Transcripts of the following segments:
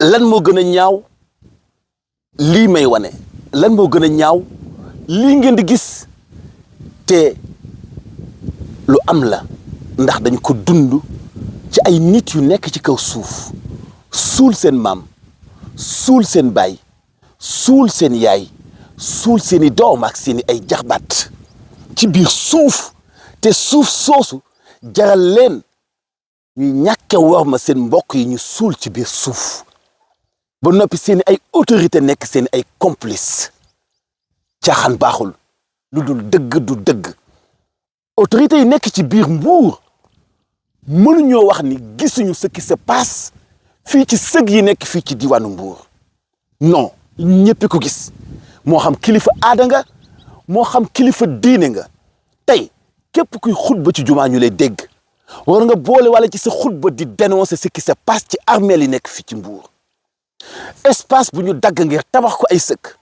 lan moo gën a ñaaw lii may wane lan moo gën a ñaaw lii ngeen di gis te lu am la ndax dañ ko dund ci ay nit yu nekk ci kaw suuf suul seen maam suul seen baay suul seen yaay suul seeni doom ak seeni ay jaxbaat ci biir suuf te suuf soosu jaral leen ñuy ñàkke war ma seen mbokk yi ñu suul ci biir suuf ba noppi seeni ay autorité nekk seeni ay complice caaxaan baaxul lu dul dëgg du dëgg autorité yi nekk ci biir Mbuur mënuñoo wax ni gisuñu ce qui se passe fii ci sëg yi nekk fii ci diwaanu Mbuur non ñëpp ko gis moo xam kilifa aada nga moo xam kilifa diine nga tey képp kuy xutba ci jumaa ñu lay dégg war nga boole wala ci sa xutba di dénoncer ce qui se passe ci armeel yi nekk fii ci Mbuur espace bu ñu dagg ngir tabax ko ay sëkk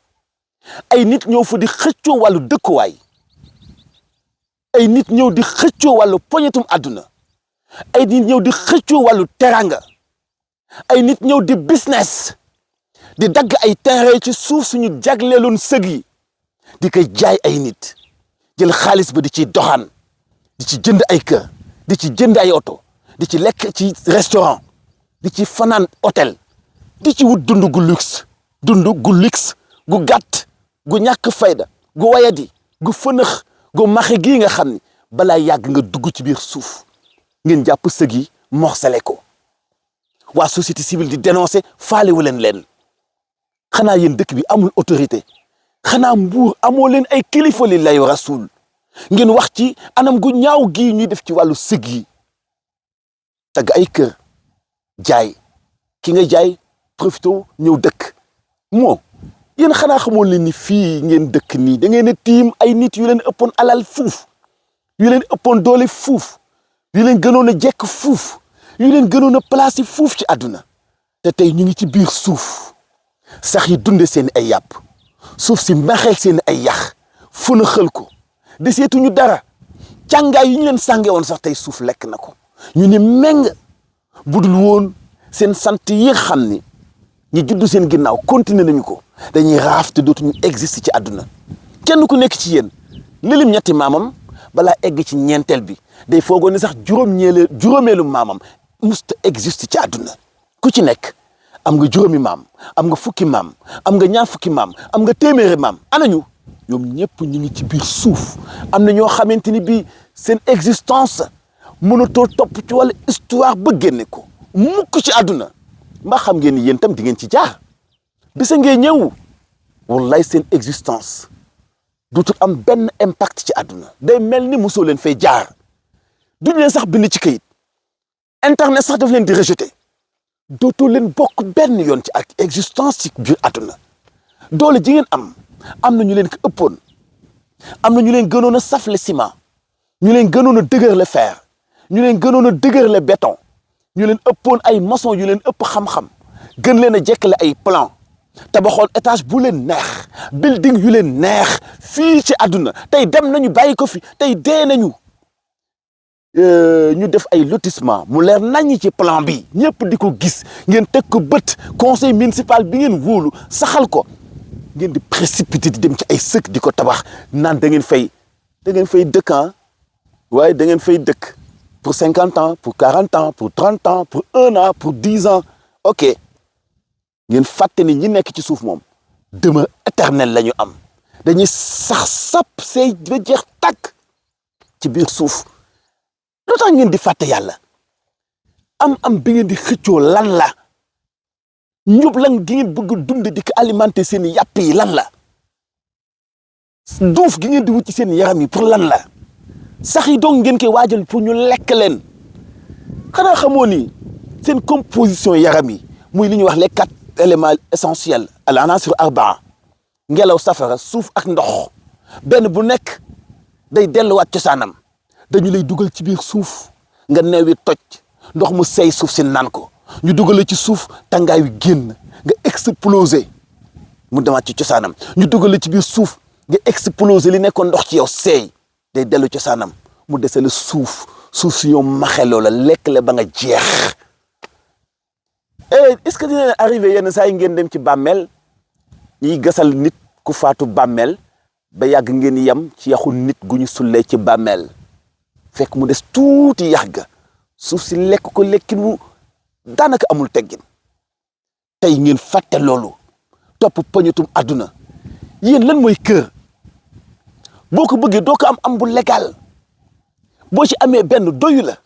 ay nit ñëw fa di xëccoo wàllu dëkkuwaay ay nit ñëw di xëccoo wàllu poñetum àdduna ay nit ñëw di xëccoo wàllu teranga ay nit ñëw di business di dagg ay terrain ci suuf suñu jagleeloon sëg yi di koy jaay ay nit jël xaalis ba di ci doxaan di ci jënd ay kër di ci jënd ay oto di ci lekk ci restaurant di ci fanaan hôtel di ci wut dund gu luxe gu gàtt gu ñàkk fayda gu wayadi gu fënëx gu maxe gii nga xam ni balaa yàgg nga dugg ci biir suuf ngeen jàpp sëg yi morcelé ko waa société civile di dénoncer faalewu leen xanaa yéen dëkk bi amul autorité xanaa Mbuur amoo leen ay kilifa lillahi wa rasul ngeen wax ci anam gu ñaaw gii ñuy def ci wàllu sëg yi tagg ay kër jaay ki nga jaay profito ñëw dëkk moo yéen xanaa xamoon leen ni fii ngeen dëkk nii da ngeen a tiim ay nit yu leen ëppoon alal fuuf yu leen ëppoon doole fuuf yu leen gënoon a jekk fuuf yu leen gënoon a placé fuuf ci àdduna te tey ñu ngi ci biir suuf sax yi dunde seen ay yàpp suuf si mbaxeel seen ay yax funa xël ko deseetuñu dara càngaay yi ñu leen sànge woon sax tey suuf lekk na ko ñu ni meng budul woon seen sant yi xam ni ñi juddu seen ginnaaw continuer nañu ko dañuy raaf te dootuñu existe ci àdduna kenn ku nekk ci yéen lilim ñetti maamam balaa egg ci ñeenteel bi day foogoo ne sax juróomeelu maamam musta existe ci àdduna ku ci nekk am nga juróomi maam am nga fukki maam am nga ñaar fukki maam am nga téeméeri maam anañu ñoom ñëpp ñu ngi ci biir suuf am na ñoo xamante ni bii seen existence mënatoo topp ci wàllu histoire ba génne ko mukk ci àdduna mbaa xam ngeen ni yéen tam di ngeen ci jaar bisa ngeen ñëw wallaay seen existence dootul am benn impact ci àdduna day mel ni mosoo leen fay jaar duñ leen sax bind ci kayit internet sax daf leen di rejeté dootoo leen bokk benn yoon ci ak existence ci biir àdduna doole ji ngeen am na ñu leen ko ëppoon am na ñu leen gënoon a saf le ciment ñu leen gënoon a dëgër le fer ñu leen gënoon a dëgër le béton ñu leen ëppoon ay maçon yu leen ëpp xam-xam gën leen a jekkale ay plan tabaxoon étage bu leen neex building yu leen neex fii ci àdduna tey dem nañu bàyyi ko fi tey dee nañu ñu def ay lotissement mu leer naññi ci plan bi ñëpp di ko gis ngeen teg ko bët conseil municipal bi ngeen wóolu saxal ko ngeen di précipité di dem ci ay sëkk di ko tabax naan da ngeen fay dëkk waaye da ngeen fay dëkk pour 50 ans pour 40 ans pour 30 ans pour 1 an pour 10 ans ok ngeen fàtte ni ñi nekk ci suuf moom demeure éternelle la ñu am dañuy sax sap say ba jeex tàkk ci biir suuf lu tax ngeen di fàtte yàlla am bi ngeen di xëccoo lan la ñub lan gi ngeen bëgg dund di ko alimenter seen yàpp yi lan la duuf gi ngeen di wut ci seen yaram yi pour lan la sax yi donc ngeen koy waajal pour ñu lekk leen xanaa xamoo ni seen composition yaram yi muy li ñuy wax les 4 éléments essentiels al anasir arbaa ngelaw safara suuf ak ndox benn bu nekk day delluwaat cosaanam dañu lay dugal ci biir suuf nga neewi toj ndox mu seey suuf si naan ko ñu dugal ci suuf tàngaay wi génn nga exploser mu demaat ci cosaanam ñu dugal ci biir suuf nga exploser li nekkoon ndox ci yow seey day dellu cosaanam mu dese la suuf si yow maxe loola lekk la ba nga jeex et est-ce que dina leen arrivé yenn saa yi ngeen dem ci bàmmeel ñiy gasal nit ku faatu bàmmeel ba yàgg ngeen yem ci yaxu nit gu ñu sullee ci bàmmeel fekk mu des tuuti yax ga suuf si lekk ko lekkin wu daanaka amul teggin tey ngeen fàtte loolu topp poñetum àdduna yéen lan mooy kër boo ko bëggee doo ko am bu légal boo ci amee benn doyu la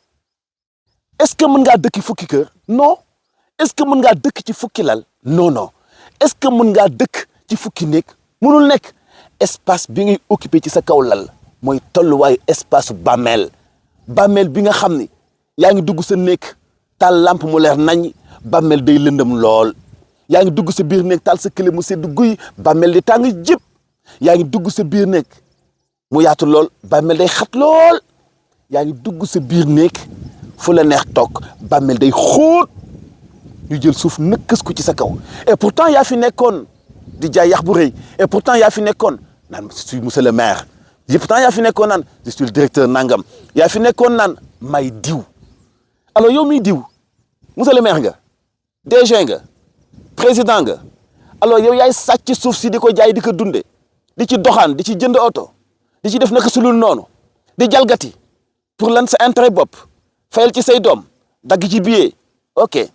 est-ce que mën ngaa dëkk fukki kër non est-ce que mën ngaa dëkk ci fukki lal non est-ce que mën ngaa dëkk ci fukki néeg mënul nekk espace bi ngay occupé ci sa kaw lal mooy tolluwaayu espace bàmmeel bi nga xam ni yaa ngi dugg sa néeg taal lampe mu leer nañ bàmmeel day lëndëm lool yaa ngi dugg sa biir néeg taal sa kële mu sedd guy bàmmeel di tàng jëpp yaa ngi dugg sa biir néeg mu yaatu lool bàmmeel day xat lool yaa ngi dugg sa biir néeg fu la neex toog bàmmeel day xóot ñu jël suuf nëkkës ko ci sa kaw et pourtant yaa fi nekkoon di jaay yax bu rëy et pourtant yaa fi nekkoon naan je suis monsieur le maire et pourtant yaa fi nekkoon naan je suis le directeur nangam yaa fi nekkoon naan may diw alors yow miy diw monsieur le maire nga DG nga président nga alors yow yaay sàcc suuf si di ko jaay di ko dunde di ci doxaan di ci jënd oto di ci def naka sulul noonu di jalgati pour lan sa intérêt bopp fayal ci say doom dagg ci billet ok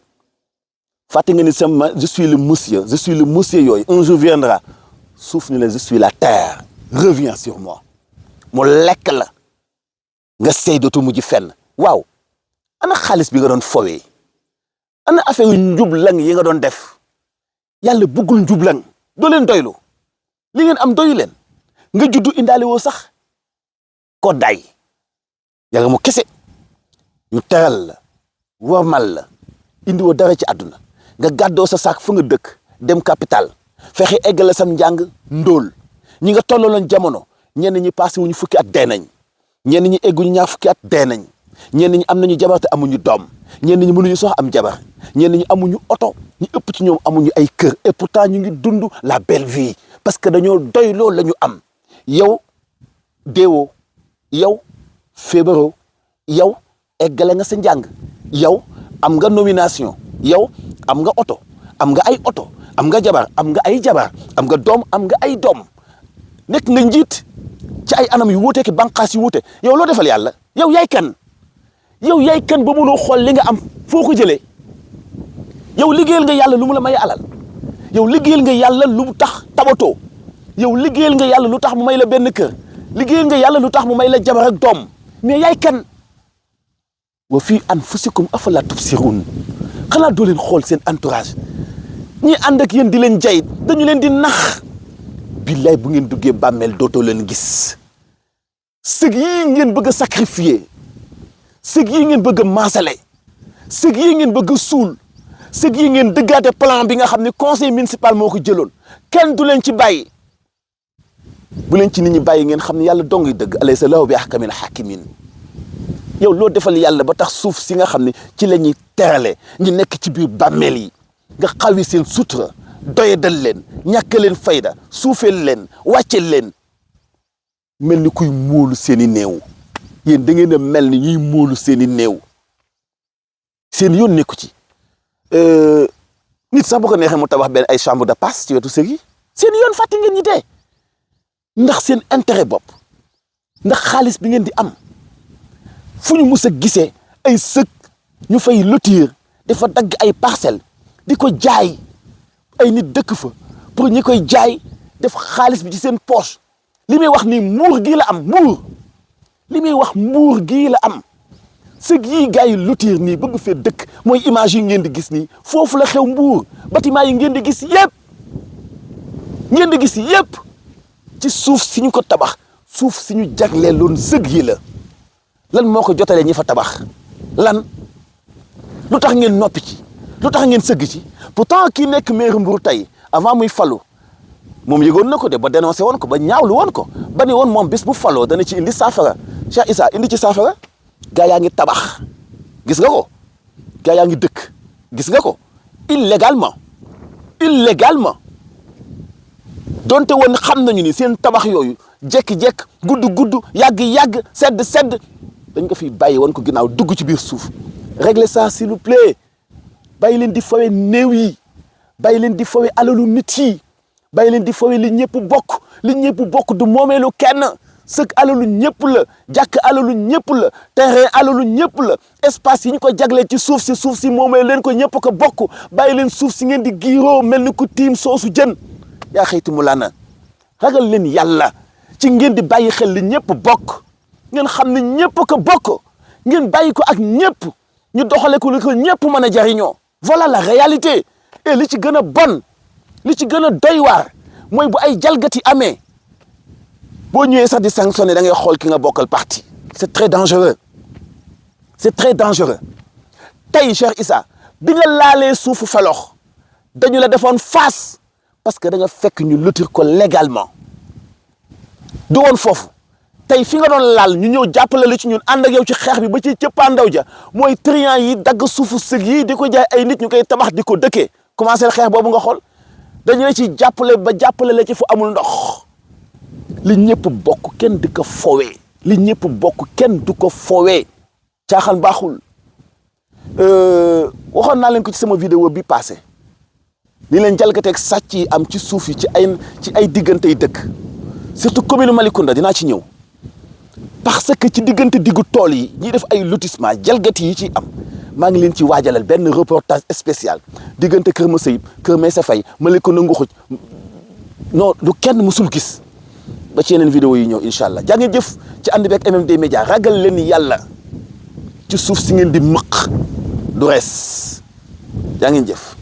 fàtte nga ni sama je suis le monsieur yooyu un jour viendra suuf ni la je suis la terre reviens sur moi mu lekk la nga sey dootu mujj fenn waaw ana xaalis bi nga doon fowee ana affaire yu njublang yi nga doon def yàlla bëggul njublang doo leen doylu li ngeen am doyu leen nga juddu indaale woo sax ko day yaa nga mu kese ñu teral la wormal la indi woo dara ci àdduna nga gàddoo sa saak fu nga dëkk dem capital fexe eggale sam njàng ndóol ñi nga tollaloon jamono ñenn ñi passé wuñu fukki at dee nañ ñenn ñi egguñu ñaar fukki at dee nañ ñenn ñi am nañu jabar te amuñu doom ñenn ñi mënuñu sax am jabar ñenn ñi amuñu oto ñi ëpp ci ñoom amuñu ay kër et pourtant ñu ngi dund la belle vie parce que dañoo doy loolu la ñu am yow deewoo yow feebaroo yow eggale nga sa njàng yow am nga nomination yow am nga oto am nga ay oto am nga jabar am nga ay jabar am nga doom am nga ay doom nekk nga njiit ci ay anam yu wuute ki bànqaas yu wuute yow loo defal yàlla yow yaay kan ba mënoo xool li nga am foo ko jëlee yow liggéeyal nga yàlla lu mu la may alal yow liggéeyal nga yàlla lu mu tax tabatoo yow liggéeyal nga yàlla lu tax mu may la benn kër liggéeyal nga yàlla lu tax mu may la jabar ak doom mais yaay kan wa fii anfusikum afala tubsirun xanaa doo leen xool seen entourage ñi ànd ak yéen di leen jay dañu leen di nax billaay bu ngeen duggee bàmmeel dootoo leen gis sëg yii ngeen bëgg a sacrifier sëg yii ngeen bëgg a maasale sëg yii ngeen bëgg a suul sëg yii ngeen dëggaate plan bi nga xam ne conseil municipal moo ko jëloon kenn du leen ci bàyyi bu leen ci nit ñi bàyyi ngeen xam ne yàlla dong dëgg alaysa lahu bi ahkamil hakimin yow loo defal yàlla ba tax suuf si nga xam ne ci la ñuy terale ñu nekk ci biir bàmmeel yi nga xawi seen sutura doyadal leen ñàkk leen fayda suufeel leen wàcceel leen mel ni kuy móolu seeni néew yéen da ngeen a mel ni ñuy móolu seeni néew seen yoon nekku ci nit sax bu ko neexee mu tabax benn ay chambre de passe ci wetu sëg yi seen yoon fàtte ngeen ñi dee ndax seen intérêt bopp ndax xaalis bi ngeen di am fu ñu mus a gisee ay sëg ñu fay lotir dafa dagg ay parcelles di ko jaay ay nit dëkk fa pour ñi koy jaay def xaalis bi ci seen poche li muy wax ni mbuur gii la am mbuur li muy wax mbuur gii la am sëg yii gars yi lotir nii bëgg fee dëkk mooy image yi ngeen di gis nii foofu la xew mbuur bâtiment yi ngeen di gis yëpp ci suuf si ñu ko tabax suuf si ñu jagleeloon sëg yi la lan moo ko jotalee ñi fa tabax lan lu tax ngeen noppi ci lu tax ngeen sëgg ci pourtant kii nekk maire Mbour tey avant muy falu moom yëgoon na ko de ba dénoncé woon ko ba ñaawlu woon ko ba ne woon moom bés bu faloo dana ci indi saafara Cheikh Issa indi ci saafara gaa yaa ngi tabax gis nga ko gaa yaa ngi dëkk gis nga ko illégalement donte woon xam nañu ni seen tabax yooyu jekki-jekk gudd yàgg sedd dañ ko fi bàyyi woon ko ginnaaw dugg ci biir suuf régler ça s'il vous plaît bàyyi leen di fawe néew yi bàyyi leen di fawe alalu nit yi bàyyi leen di fawe li ñëpp bokk du moomeelu kenn sëk alalu ñëpp la jàkk alalu ñëpp la terrain alalu ñëpp la espace yi ñu ko jagleel ci suuf si moomee leen ko ñëpp ko bokk bàyyi leen suuf si ngeen di giiroo mel ni ku tiim soosu jën yaa xëyti mu lana ragal leen yàlla ci ngeen di bàyyi xel li ñëpp bokk ngeen xam ne ñëpp ko bokk ngeen bàyyi ko ak ñëpp ñu doxale ko li ko ñëpp mën a jariñoo voilà la réalité et li ci gën a bon li ci gën a doy waar mooy bu ay jalgati amee boo ñëwee sax di sanctionné da ngay xool ki nga bokkal parti c'est très dangereux tey Cheikh Issa bi nga laalee suufu Falox dañu la defoon face parce que da nga fekk ñu lotir ko légalement du woon foofu tey fi nga doon laal ñu ñëw jàppale la ci ñun ànd ak yow ci xeex bi ba ci cëppaandaw ja mooy triant yi dagg suufu sëg yi di ko jaay ay nit ñu koy tabax di ko dëkkee commencé xeex boobu nga xool dañu la ci jàppale ba jàppale la ci fu amul ndox li ñëpp bokk kenn du ko fowee li ñëpp bokk kenn du ko fowee caaxaan baaxul waxoon naa leen ko ci sama vidéo bi passé li leen jalgateeg sàcc yi am ci suuf yi ci ay diggante yi dëkk surtout commune Malicounda dinaa ci ñëw parce que ci diggante diggu tool yi ñuy def ay lotissement jalgati yi ci am maa ngi leen ci waajalal benn reportage spécial diggante Kër Masayib Kër Meesa Fay Malicounda Nguxuj non du kenn musul gis ba ci yeneen vidéo yi ñëw incha allah jaa ngeen jëf ci ànd beeg MMD Média ragal leen yàlla ci suuf si ngeen di mëq du rees jaa ngeen jëf